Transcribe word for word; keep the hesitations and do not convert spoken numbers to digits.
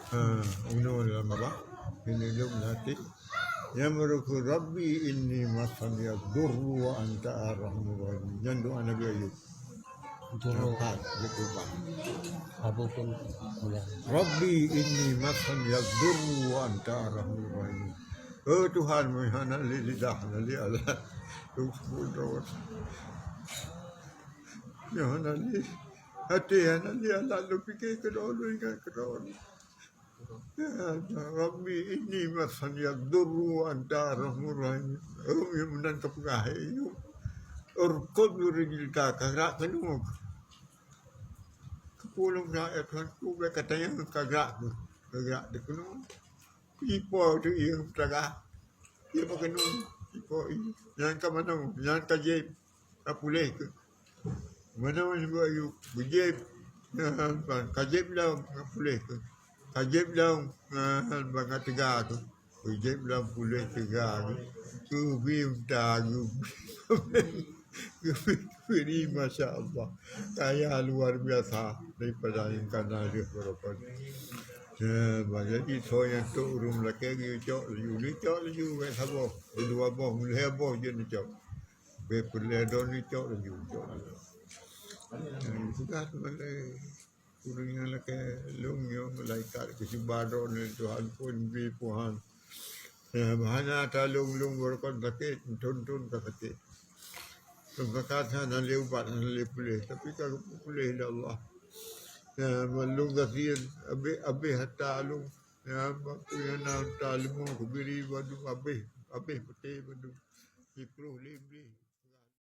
Ha, unoe dalam apa? Ini lom hati. Yang meruku, "Rabbi inni massani yadurru wa anta arhamur rahimin." Nyan doa Nabi Ayub. Durru. Nampak, betul, Pak. Apa pun, ya. "Rabbi inni massani yadurru wa anta arhamur rahimin." Oh Tuhan, meuhana lé lidah, hana lé alat. Tuhan, meuhana lé hati, hana lé alat, lôn pike keudroe, lôn ingat keudroe. Ya Rabbi, inni massani yadurru wa anta arhamur rahimin. Oh, nyang meunan ka peugah, "Hai Ayub, urkud bi rijlika," ka grak keunoe. Keupeue lôn grak, ya Tuhan, keupeue ka tanyong ka grak, ka grak di keunoe. Ipo tu ié peutagah. Ié pakeunoe, ipo ié. Nyan ka manoe, nyan ka jieb, ka puléh keuh. Manoe nibak Ayub, geujieb. Nyan ban, ka jieb lom, ka puléh keuh. Ka jieb lom, nyan ban ka teuga keuh. Geujieb lom puléh teuga keuh. Geubi unta, geubi. Geubi, geubi, masya Allah. Kaya luar biasa daripada nyang ka na lheueh barokon. Ya, bah, jadi soe nyang trok ureueng meulakèe geuyue cok laju, laju cok laju, bèk saboh, dua boh, lhèe boh jeuet neucok. Bèk peureulèe droeneuh cok laju, cok laju. Ya, sudah tu pandai. Ureueng nyang lakèe lôn nyoe malaikat geucuba droeneuh, Tuhan pun bri puhan. Ya, bah, hana ata lôn, lôn barokon sakét, thon-thon ka sakét. Lôn ka that hana lé ubat, hana lé puléh, tapi ka geupeupuléh lé Allah. Ya, ban lôn gasien, abéh, abéh ata lôn. Ya, ban peue nyang na ata leumo keubiri bandum abéh, abéh putéh bandum. Siploh lé bleh.